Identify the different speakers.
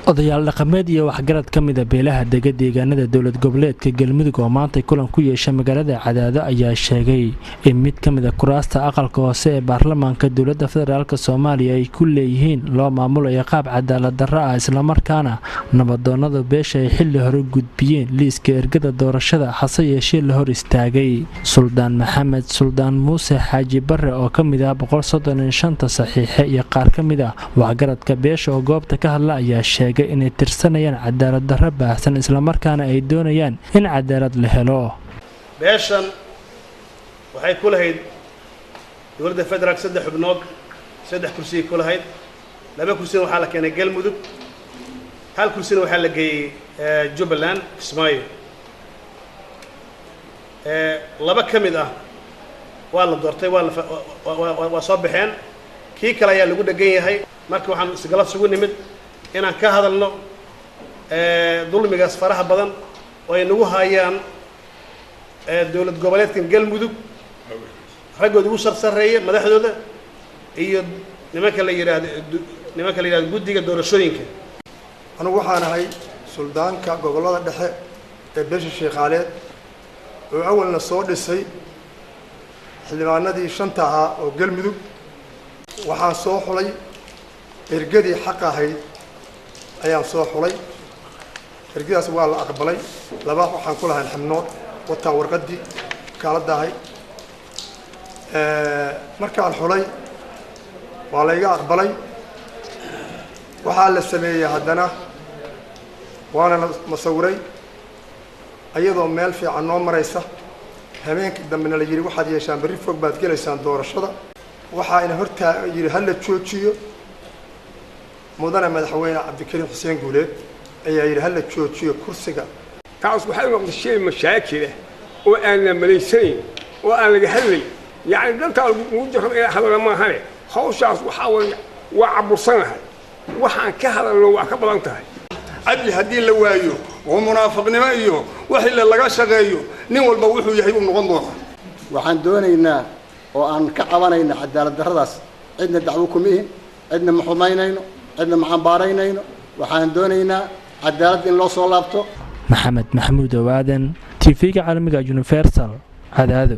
Speaker 1: Odayaal dhaqameed iyo waxgarad ka mid ah beelaha dega deegaanada dowlad goboleedka Galmudug oo maantay kulan ku yeeshay magaalada Cadaado ayaa sheegay in mid ka mid ah kuraasta aqalka hoose ee baarlamaanka dowladda federaalk Soomaaliya ay ku leeyihiin loo maamulayo qaab cadaalad darro ah, islamarkaana nabadoonada beesha ay xilli hore gudbiyeen liiska ergada doorashada, hase yeeshee la hor istaagay. Suldaan Maxamed Suldaan Muuse Xaaji Bare oo ka mid ah 135-ta saxiixe iyo qaar ka mid ah waxgaradka beesha oo goobta ka hadla ayaa sheegay inay tirsanayaan cadaalad darro baahsan, islamarkaana ay doonayaan in cadaalad la helo.
Speaker 2: Beeshan waxay ku lahayd dowladda federaalk 3 xubnood, 3 kursiyay ku lahayd. 2 kursina waxaa la keenay Galmudug, 1 kursina waxaa la geeyey Jubbaland, Kismaayo. 2 ka mid ah waa la doortay, waa soo baxeen, kii kale ayaa lagu dhegan yahay. Marka waxaan isgala sugu nimid inaan ka hadalno dulmigaas faraha badan oo ay nagu hayaan dowlad goboleedkan Galmudug, raggooda ugu sarsareeya, madaxdooda iyo nimanka la yidhaahdo guddiga doorashooyinka.
Speaker 3: Anugu waxaan ahay suldaanka gobollada dhexe ee beesha Sheekhaaleed oo awalna soo dhisay xildhibaanadii 5ta ahaa oo Galmudug. Waxaan soo xulay ergadii xaq ahayd ayaan soo xulay. Ergadaas waa la aqbalay. 2 waxaan ku lahayn xubnood wataa warqaddii wakaaladda ahayd. Markaan xulay waa layga aqbalay. Waxaa la sameeyey haddana waana la masawiray iyadoo meel fiican noo maraysa. Habeenkii dambena la yidhi waxaad yeeshaan berri fog baad gelaysaan doorashada. Waxaa ina hortaa yidhi hala joojiyo. Mudane madaxweyne Cabdikariim Xuseen Guuleed ayaa yidhi hala joojiyo kursiga.
Speaker 4: Taas waxay noqotay shay mashaakil ah oo aan la malaysanayn oo aan laga hadlay, yacni dantaa lagu jaro inaan hadalna maahane. Hawshaas waxaa way waa cabursanahay, waxaan ka hadalno waa ka badan tahay.
Speaker 5: Cadli haddii la waayo oo munaafiqnimo iyo wax ille laga shaqeeyo, nin walba wuxuu yahay uu noqon doonaa.
Speaker 6: Waxaan doonaynaa oo aan ka cabanayna cadaalad darradaas. Cidna dacwo kuma ihin, cidna ma xumaynayno, cidna ma cambaaraynayno. Waxaan doonaynaa cadaalad in loo soo laabto.
Speaker 1: Maxamed Maxamuud Owaadan, TV-ga caalamiga Universal, Cadaado.